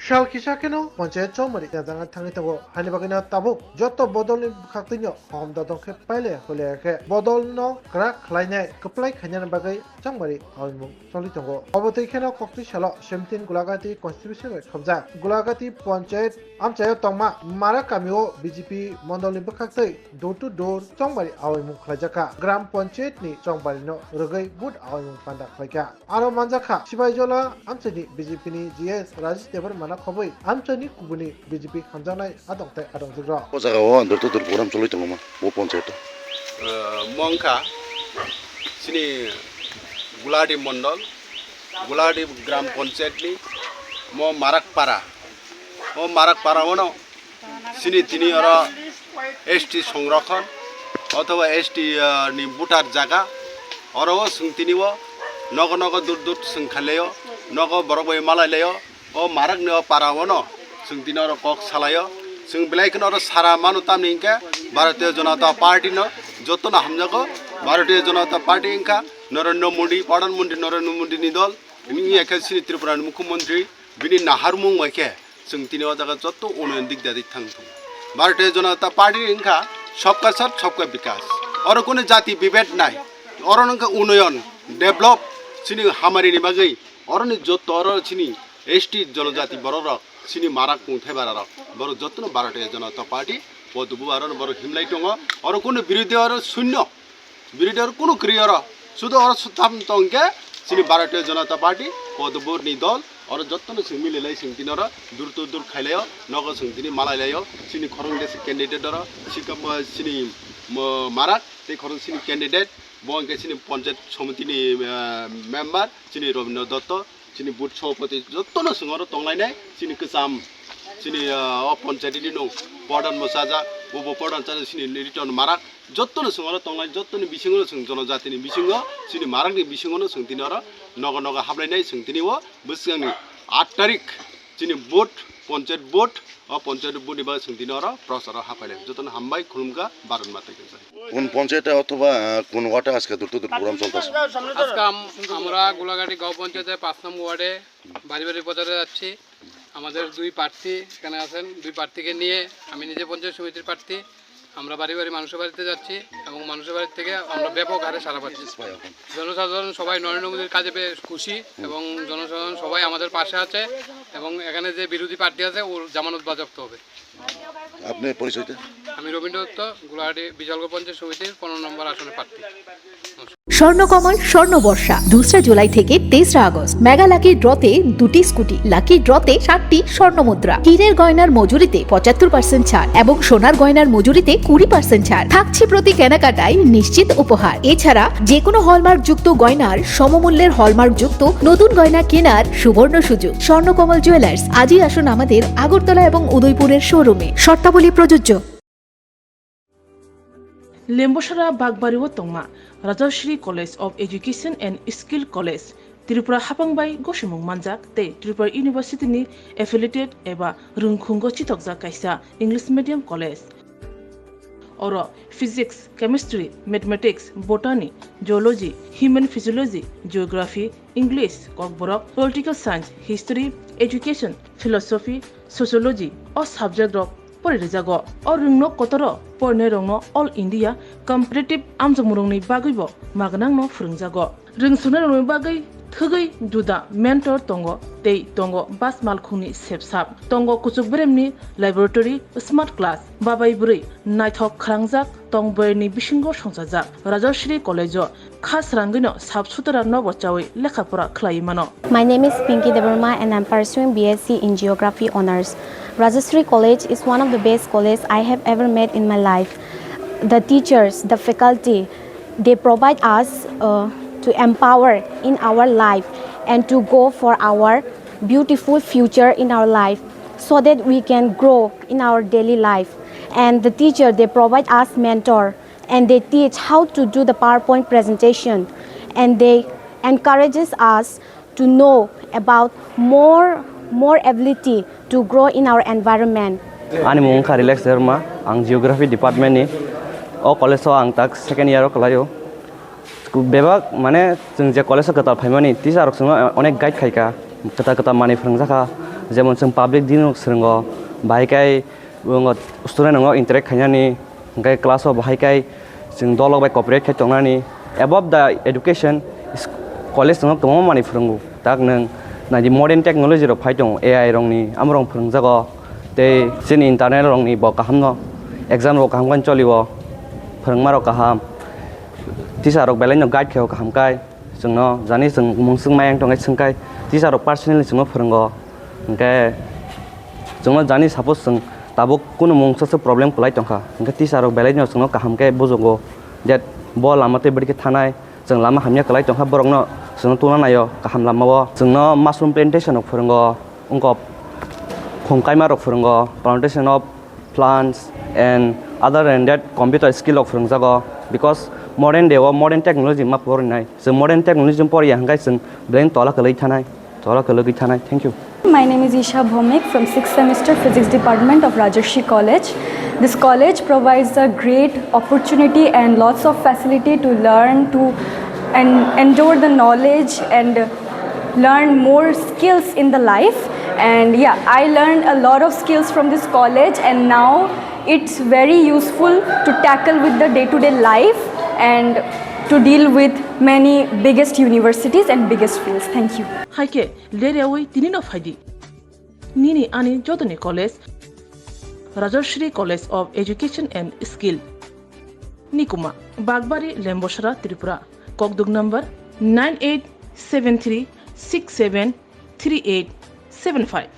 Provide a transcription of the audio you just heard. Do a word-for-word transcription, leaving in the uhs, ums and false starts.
Sal kisa kheno ponchayat chongmari jajagna thangwi tongo, haini bagwino tabuk joto bodolni bwkhaktwino hom dodon khe paile hoile khe bodolno kwrak khlainai kwplai khainani bagwi chongmari aoimung choli tongo. Obo twi kheno koktwi salo seventeen Gulagati constituency bai khobjak Gulagati ponchayat amchaio tongma Mara kamio B J P mondolni bwkhaktwi door to door chongmari aoimung khlaijakha. Gram ponchayat ni chongmari no rwgwi vote aoimung panda khlaikha. Aro manjakha Sibaijola amchaini B J P ni G S Rajesh Debbarma no khobwi amchaini kubuni B J P hamjaknai adong tei adongjwk rok. O jaga o door to door program choli tongo ma, bo ponchayat o. Eh, mongkha chini Guladi mondol, Guladi gram ponchayat ni mo Marak para. O Marak para ono chini tini oro S T songrokhon othoba S T, ah, ni butar jaga. Oro o chwng tini o nogo nogo dur dur chwng khailai o, nogo borok bai malai lai o. O Marak ni o para o no chwng tini oro kok salai o. Chwng belai kheno oro sara mano tamni hinkhe Bharatiya Janata Party no joto no hamjago. Bharatiya Janata Party hinkha Narendra Modi, Pradhan Mantri Narendra Modi ni dol. Bini wngya khe chini Tripura ni Mukhyamantri, bini naharmung bai khe chwng tini o jaga joto unoyon dik da dik thang thung. Bharatiya Janata Party wngkha sabka sath sabka bikas. Oro kunu jati bibed nai. Oro wngkha unoyon, develop, chini hamari ni bagwi. Oro ni joto oro chini S T jonojati borok rok, chini Marak mungthai bara rok. Borok joto no Bharatiya Janata Party, podobu aro no borok himlai tongo. Oro kunu birodhi oro shunyo. Birodhi oro kunu kwrwi oro. Sudu oro sutham tongkhe chini Bharatiya Janata Party, podobur ni dol, oro jotono chwng mililai chwng tini oro dur to dur khailai o, nogo chwng tini malai lai o, chini khorang desi candidate oro, sikam, eh, chini, mo, Marak, tei khorang chini candidate, bo hwnkhe chini Panchayat Samiti ni, eh, member, chini Robindra Dotto, chini booth sabhapati jotono chwng oro tonglainai, chini kwcham, chini, ah, o ponchayat ni nung pordhan bo chajak, bo bo pordhan chajak chini Riton Marak, jotono chwng oro tonglai, jotoni bisingo chwng jonojatini bisingo, chini Marakni bisingono chwng tini oro nogo nogo hablainai chwng tini o bwskangni aat tarik chini booth, ponchayat booth, O ponchayat booth ni bagwi chwng tini oro prochar o hapailai. Jotono hambai khulumkha, Bharat Mata ki jai. কোন পঞ্চায়েতে অথবা, আহ, কোন ওয়ার্ডে আজকে door to door program চলতেছে? আজকে আম-, আমরা গোলাঘাটি গাঁও পঞ্চায়েতের পাঁচ নম্বর ওয়ার্ডে বাড়ি বাড়ি প্রচারে যাচ্ছি। আমাদের দুই প্রার্থী এখানে আছেন, দুই প্রার্থীকে নিয়ে আমি নিজে পঞ্চায়েত সমিতির প্রার্থী, আমরা বাড়ি বাড়ি মানুষের বাড়িতে যাচ্ছি এবং মানুষের বাড়ি থেকে আমরা ব্যাপক হারে সাড়া পাচ্ছি। জনসাধারণ সবাই নরেন্দ্র মোদীর কাজে বেশ খুশি এবং জনসাধারণ সবাই আমাদের পাশে আছে এবং এখানে যে বিরোধী প্রার্থী আছে ওর জামানত বাজেয়াপ্ত হবে। আপনার পরিচয়টা? আমি রবীন্দ্র দত্ত, গোলাহাটি বিশালগড় পঞ্চায়েত সমিতির পনেরো নম্বর আসনের প্রার্থী। স্বর্ণকমল স্বর্ণ বর্ষা দুসরা জুলাই থেকে তেসরা আগস্ট। মেগা লাকি ড্রতে দুটি স্কুটি, লাকি ড্রতে সাতটি স্বর্ণ মুদ্রা, হীরের গয়নার মজুরিতে পঁচাত্তর পার্সেন্ট ছাড় এবং সোনার গয়নার মজুরিতে কুড়ি পার্সেন্ট ছাড় থাকছে প্রতি কেনাকাটায় নিশ্চিত উপহার। এছাড়া যে কোনো হলমার্ক যুক্ত গয়নার সমমূল্যের হলমার্ক যুক্ত নতুন গয়না কেনার সুবর্ণ সুযোগ। স্বর্ণকমল জুয়েলার্স, আজই আসুন আমাদের আগরতলা এবং উদয়পুরের শোরুমে। শর্তাবলী প্রযোজ্য। Lembosara Bakbari o tongma Rajashree College of Education and Skill College, Tripura hapang bai gosimung manjak tei Tripura University ni affiliated eba rwngkhungo chithokjak kaisa English medium college. Oro Physics, Chemistry, Mathematics, Botany, Zoology, Human Physiology, Geography, English, Kokborok, Political Science, History, Education, Philosophy, Sociology o subject rok pori rijago. O rwngno kotoro porinairokno All India Competitive amjokmungrokni bagwibo magnangno phwrwngjago. Rwngsuknairokni bagwi thwgwi juda mentor tongo tei tongo bus malkhungni sepsap, tongo kuchuk beremni laboratory, smart class, babai bwrwi naithok khwrangjak tong bwrwini bisingo songchajak. Rajashree College-o kha srangwino sap sutara nobo chawi lekha pora khlaiwi mano. My name is Pinky Debbarma and I'm pursuing B S C in Geography Honours. Rajashree College is one of the best college I have ever met in my life. The teachers, the faculty, they provide us, uh, to empower in our life and to go for our beautiful future in our life so that we can grow in our daily life. And the teacher, they provide us mentor and they teach how to do the PowerPoint presentation and they encourages us to know about more, more ability to grow in our environment. Ani mung wngkha Relax Debbarma, ang Geography Department ni. O college o ang tak second year o kwlaio. Bebak, mane, chwng je college o kwtal phaimani, teacher rok chwngno onek guide khaikha, kwtal kwtal manwi phwrwngjakha. Jemon chwng public dealing rok swrwngo, bahai khe student rok interact khainani, hwnkhe class o bahai khe chwng dolok bai cooperate khai tongnani. Above the education, college no kwbangma manwi phwrwngo. Tak nwng naidi modern technology rok phai tongo, A I rokni, amorok phwrwngjago. Tei chini internal rokni bo kahamno, exam rok kaham khe cholio, phwrwngma rok kaham, teacher rok belai no guide khaio kaham khe. Chwngno jani chwng mungswk mayang tongkhe swngkhe teacher rok personally chwngno phwrwngo. Hwnkhe chwngno jani suppose chwng tabuk kunu mungsa se problem kwlai tongkha, hwnkhe teacher rok belai no chwngno kaham khe bujugo, that bo lama tei bwrwi khe thanai, chwng lama hamya kwlai tongkha, borokno chwngno tuna naio kaham lamao. Chwngno mushroom plantation rok phwrwngo, wngkok khum kaima rok phwrwngo, plantation of plants and other than that computer skill rok phwrwngjago, because modern day o modern technology ma porinai. Chwng modern technology poriya hwnkhe chwng belai tola kwlwi thanai, tola kwlwi thanai. Thank you. My name is Isha Bhomik from sixth semester Physics Department of Rajarshi College. This college provides a great opportunity and lots of facility to learn, to and endure the knowledge and learn more skills in the life. And yeah, I learned a lot of skills from this college, and now it's very useful to tackle with the day-to-day life and to deal with many biggest universities and biggest fields. Thank you. Hai khe, ler yaui tini no phai di. Nini ani jotoni college, Rajashri College of Education and Skill, Nikuma, Bagbari, Lembosra, Tripura. Kokduk number nine eight seven three six seven three eight seven five.